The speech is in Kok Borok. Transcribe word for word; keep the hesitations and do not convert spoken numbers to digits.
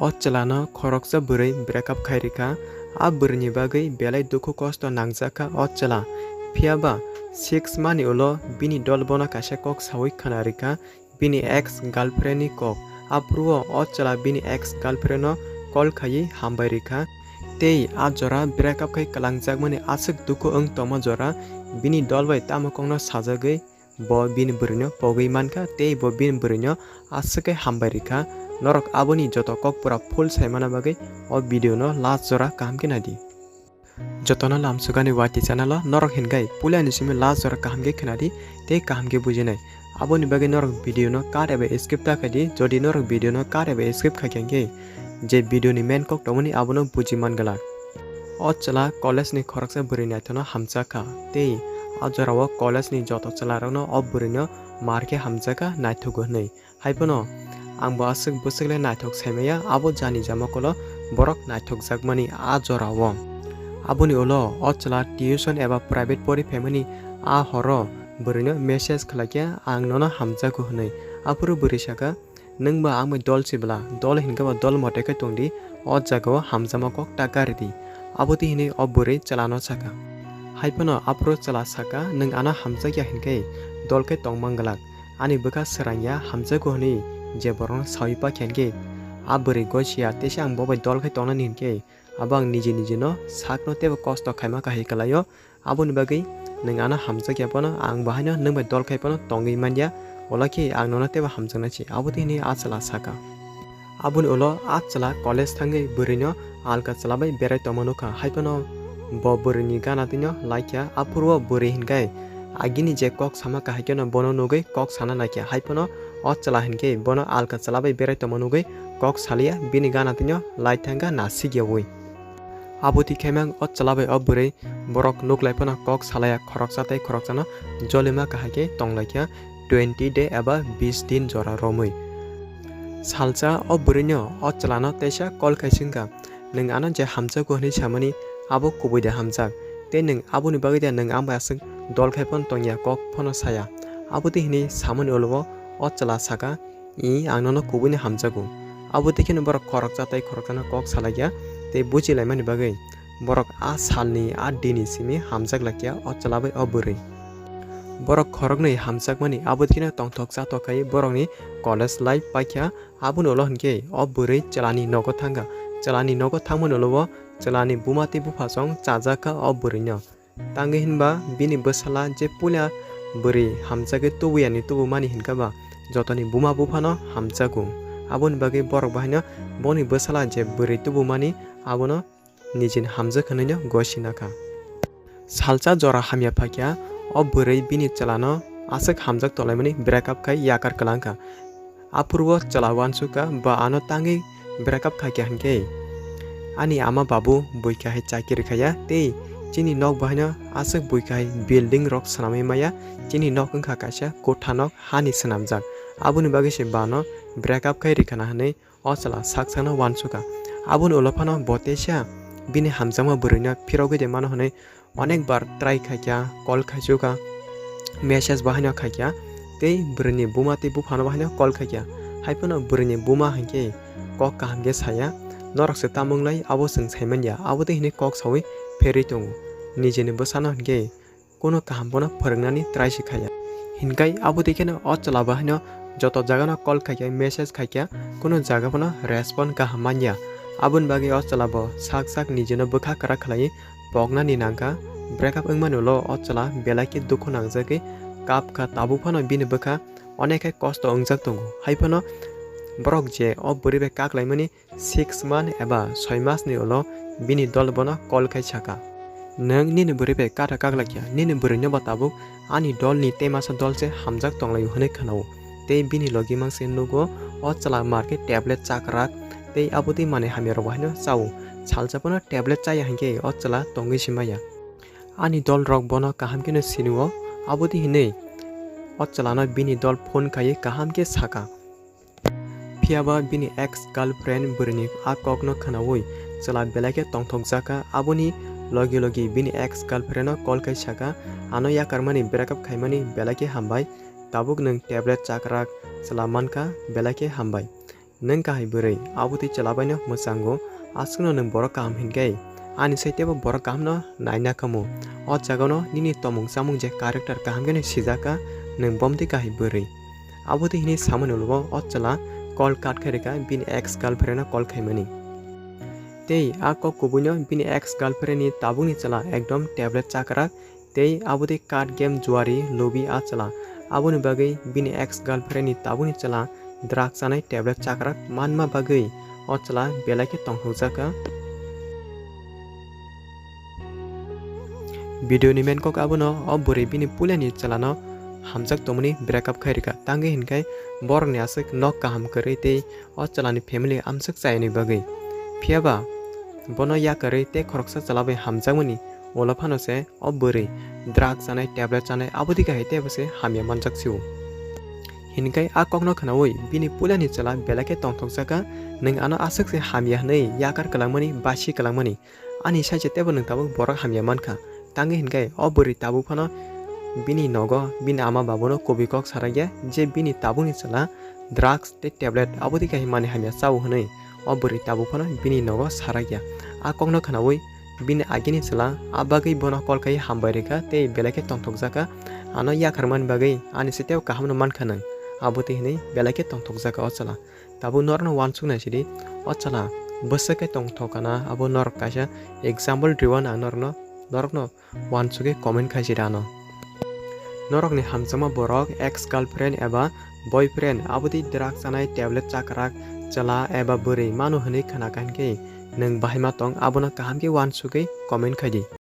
O chwlano khoroksa bwrwi breakup khai rikha. A bwrwini bagwi belai dukhu kosto nangjakha o chwla. Phiyaba six mani ulo bini dol bono kaisa kok sawi khna rikha, bini ex girlfriend ni kok. Aphuru o chwla bini ex girlfriend no call khaiwi hambai rikha. Tei a jora breakup khai kwlangjakmani aswk dukhu wng tongma jora bini dol bai tamo kokno sajagwi bo bini bwrwino pogwi mankha tei bo bini bwrwino aswk khe hambai rikha. Norok aboni joto kok pura full saimana bagwi o video no last jora kaham khe naidi. Jotono lamsugani Wati channel o norok hinkhai puila ni simi last jora kaham khe khnadi tei kaham khe bujinai. Aboni bagwi norok video no cut eba skip ta khaidi, jodi norok video no cut eba skip khaikha hinkhe je video ni main kok tongmani abono buji man glak. O chwla college ni khoroksa bwrwi naithokno hamjakha tei a jorao college ni joto chwlarokno o bwrwino mar khe hamjakha naithogo hwnwi. Haiphano ang bo aswk bwswk le naithok saimaya, abo jani jama kolo borok naithokjakmani a jorao. Aboni ulo o chwla tuition eba private pori phaimani a horo bwrwino message khlaikha, "Ang nono hamjago," hwnwi. Aphuru bwrwi sakha, "Nwng ba ang bai dol sibla, dol hinkhe bo dol mote khe tongdi, o jagao hamjakma kok ta karidi." Abo twi hinwi o bwrwi chwlano sakha. Haiphano aphuru chwla sakha, "Nwng ano hamjakya hinkhe dol khe tong man glak. Ani bwkha swrangya hamjago hwnwi je borokno sawi pakha hinkhe a bwrwi goisiya, teisa ang bo bai dol khai tongnani hinkhe abo ang niji nijino sakno teibo kosto khaima kahai kwlaio. Aboni bagwi nwng ano hamjakya phano, ang bo haino nwng bai dol khai phano tongwi manya, ulo khe ang nono teibo hamjaknai se," abo twi hinwi a chwla sakha. Aboni ulo a chwla college thangwi bwrwino alka chwla bai berai tongma nukha. Haiphano bo bwrwini gana twino laikha, aphuru o bwrwi hinkhai agini je kok sama kahai kheno bono nugwi kok sana naikha. Haiphano o chwla hinkhe bono alka chwla bai berai tongma nugwi kok saliya, bini gana twino lai thangkha nasikyaui. Abo twi khaimang o chwla bai o bwrwi borok nuklai phano kok salaiya, khoroksa tei khoroksano jolima kahai khe tonglaikha twenty day eba bis din jora romwi. Salsa o bwrwino o chwlano teisa call khai swngkha, "Nwng ano je hamjakgo hwnwi samani abo kubui de hamjak, tei nwng aboni bagwi de nwng ang bai aswk dol khai phano tongya, kok phano saya?" Abo twi hinwi samani ulo o chwla sakha, "I, ang nono kubuino hamjago." Abo twi kheno borok khoroksa tei khoroksano kok salaikha tei bujilaimani bagwi borok a salni a dini simi hamjak laikha o chwla bai o bwrwi. Borok khoroknwi hamjakmani abo twi kheno tongthok chathok khai borokni college life paikha. Aboni ulo hinkhe o bwrwi chwlani nogo thangkha. Chwlani nogo thangmani ulo o chwlani buma tei buphasong chajakha o bwrwino. Tangwi hinba bini bwsala je puila bwrwi hamjagwi tubuyani tubumani hinkha ba jotoni buma buphano hamjago. Aboni bagwi borok bahaino boni bwsala je bwrwi tubumani abono nijini hamjak hwnwino gosina kha. Salsa jora hamya phaikha, o bwrwi bini chwlano aswk hamjak tonglaimani breakup khai yakar kwlangkha. Aphuru o chwla uansukha, ba ano tangwi breakup khaikha hinkhe ani ama babu buikha hai chakiri khaiya tei chini nok bahaino aswk buikha hai building rok swnamwi maya, chini nok wngkha kaisa kotha nok hani swnamjak, aboni bagwi se bano breakup khai rikha na hinwi o chwla sak sakno uansukha. Aboni ulo phano bo teisa bini hamjakma bwrwino phirogwi de mano hinwi onek bar try khaikha, call khaisukha, message bahaino khaikha, tei bwrwini buma tei buphano bahaino call khaikha. Haiphano bwrwini buma hinkhe kok kaham khe saya, "Norok se tamo wnglai, abo chwng saimanya," abo tei hinwi kok sawi pherwi tongo. Nijini bwsano hinkhe kunu kaham bono phwrwngnani try se khaiya. Hinkhai abo twi kheno o chwla bahaino joto jagano call khaikha, message khaikha, kunu jaga bono respond kaham manya. Aboni bagwi o chwla bo sak sak nijino bwkha kwrak khlaiwi poknani nangkha. Breakup wngmani ulo o chwla belai khe dukhu nangjagwi kapkha, tabuk phano bini bwkha onek hai kosto wngjak tongo. Haiphano borok je o bwrwi bai kaklaimani six month eba soi mas ni ulo bini dol bono call khai sakha, "Nwng nini bwrwi bai kata kaglakya, nini bwrwino bo tabuk ani dol ni tei masa dol se hamjak tonglaio," hwnwi khwnao. Tei bini logi mangse nugo o chwla market tablet chakrak tei abo twi manwi hamya rok bo haino chao. Salsa bono tablet chaya hinkhe o chwla tongwi si maya. Ani dol rok bono kaham kheno sinio, abo twi hinwi o chwlano bini dol phone khaiwi kaham khe sakha. Phiyaba bini ex girlfriend bwrwini a kokno khwnaui chwla belai khe tongthokjakha. Aboni logi logi bini ex girlfriend no call khai sakha, "Ano yakarmani breakup khaimani belai khe hambai, tabuk nwng tablet chakrak chwla mankha, belai khe hambai." Nwng kahai bwrwi, abo twi chwla baino mwchango, aswkno nwng borok kaham hinkhe, ani sai teibo borok kahamno naina khamu. O jagano nini tomung chamung je character kaham kheno sijak kha, nwng bomtwi kahai bwrwi. Abo twi hinwi samani ulo o chwla call cut khai rwkha bini ex girlfriend no call khaimani. Tei a kok kubuino bini ex girlfriend ni tabukni chwla ekdom tablet chakrak, tei abo twi card game juari lubi a chwla. Aboni bagwi bini ex girlfriend ni tabukni chwla drugs chanai tablet chakrak manma bagwi o chwla belai khe tongthokjak kha. Video ni main kok abono, o bwrwi bini puilani chwlano hamjak tongmani break up khai rwkha, tangwi hinkhai borokni aswk nok kaham kwrwi tei o chwlani family amswk chayani bagwi. Phiyaba bono yakarwi tei khoroksa chwla bai hamjakmani ulo phano se o bwrwi drugs chanai, tablet chanai, abo twi kahai teibo se hamya manjak sio. Hinkhai a kokno khwnaui bini puilani chwla belai khe tongthokjak kha, nwng ano aswk se hamya hwnwi yakar kwlangmani, basi kwlangmani. Ani sai se teibo nwng tabuk borok hamya mankha. Tangwi hinkhai o bwrwi tabuk phano bini nogo bini ama babuno kubui kok sarakya je bini tabukni chwla drugs tei tablet abo twi kahai manwi hamya chao hwnwi o bwrwi tabuk phano bini nogo sarakya. A kokno khwnaui bini agini chwla a bagwi bono call khai hambai rwkha tei belai khe tongthokjak kha. Ano yakarmani bagwi ani se teibo kahamno mankha nwng, abo twi hwnwi belai khe tongthokjak kha o chwla. Tabuk norokno uansuk nai sidi, o chwla bwswk khe tongthok kana, abo norok kaisa example rwui ang norokno, norokno uansugwi comment khai sidi ano. Norokni hamjakma borok ex girlfriend eba boyfriend abo twi drugs chanai, tablet chakrak chwla eba bwrwi mano hwnwi khna kha hinkhe nwng bahai ma tong, abono kaham khe uansugwi comment khai di.